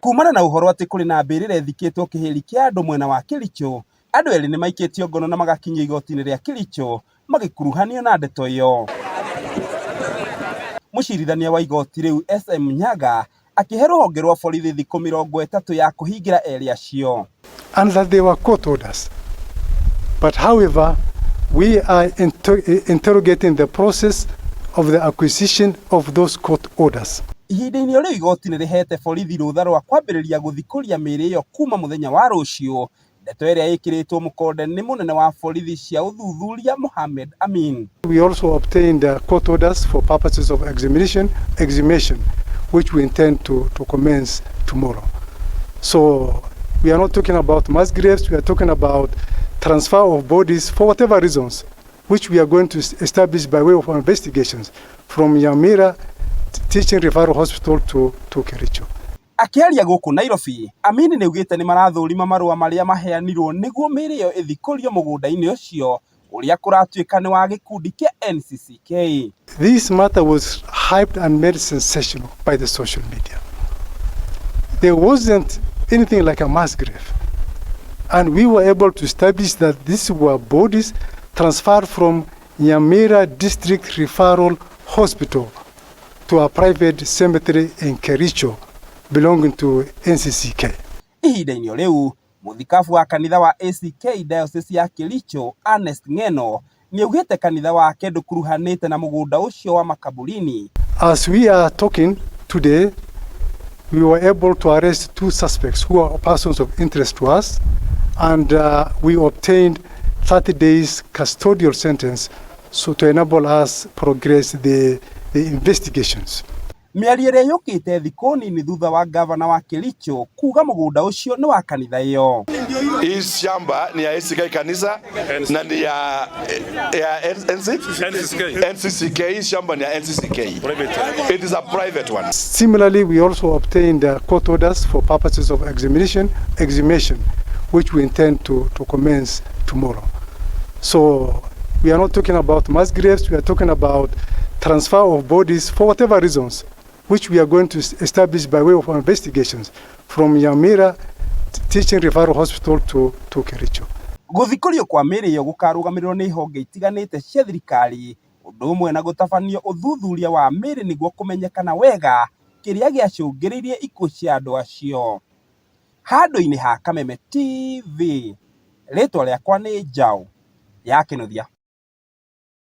Kumana na ũhoro atĩ kũrĩ na mbĩrĩra ĩthikĩtwo kĩhĩri kĩa andũ mwena wa Kericho, andũ erĩ nĩ maikĩtio ngono na magakinyio igoti-inĩ rĩa Kericho magĩkuruhanio na ndeto ĩyo. Mũcirithania wa igoti rĩu SM Nyaga akĩhe rũhonge rwa borithi thikũ 30 ya kũhingĩra erĩ acio. And that they were court orders. But however, we are interrogating the process of the acquisition of those court orders. Ihinda-inĩ o rĩu igoti nĩ rĩheete borithi rũtha rwa kwambĩrĩria gũthikũria mĩĩrĩ ĩyo kuma mũthenya wa rũciũ, ndeto ĩrĩa ĩkĩrĩtwo mũkonde nĩ mũnene wa borithi cia ũthuthuria Mohamed Amin. We also obtained court orders for purposes of examination, exhumation, which we intend to commence tomorrow. So we are not talking about mass graves, we are talking about transfer of bodies for whatever reasons, which we are going to establish by way of investigations from Nyamira Teaching Referral Hospital to Kericho. Akĩaria gũkũ Nairobi, Amin nĩaugĩte nĩmarathũrima marũa marĩa maheanirwo nĩguo mĩĩrĩ ĩyo ĩthikũrio mũgũnda-inĩ ũcio ũrĩa kũratuĩka nĩ wa gĩkundi kĩa NCCK. This matter was hyped and made sensational by the social media. There wasn't anything like a mass grave. And we were able to establish that these were bodies transferred from Nyamira District Referral Hospital to a private cemetery in Kericho belonging to NCCK. Ihinda-inĩ o rĩu, mũthikabu wa kanitha wa ACK Diocese ya Kericho Ernest Ng'eno nĩaugĩte kanitha wake ndũkuruhanĩte na mũgũnda ũcio wa makaburini. As we are talking today, we were able to arrest two suspects who are persons of interest to us, and we obtained 30 days custodial sentence so to enable us progress the investigations. Mĩario ĩrĩa yũkĩte thikũ nini thutha wa gavana wa Kericho kuga mũgũnda ũcio nĩ wa kanitha ĩyo. Hii shamba ni ya ACK kanisa na ni ya NC? NCCK. NCCK. Hii shamba ni ya NCCK. It is a private one. Similarly, we also obtained court orders for purposes of examination, exhumation, which we intend to commence tomorrow. So we are not talking about mass graves, we are talking about transfer of bodies for whatever reasons, which we are going to establish by way of investigations from Nyamira Teaching Referral Hospital to Kericho. Gũthikũrio kwa mĩĩrĩ ĩyo gũkarũgamĩrĩrwo nĩ honge itiganĩte cia thirikari ũndũ ũmwe na gũtabanio ũthuthuria wa mĩĩrĩ nĩguo kũmenyekana wega kĩrĩa gĩacũngĩrĩirie ikuũ cia andũ acio. Handũ-inĩ ha Kameme TV, rĩtwa rĩakwa nĩ Njaũ ya Kĩnuthia.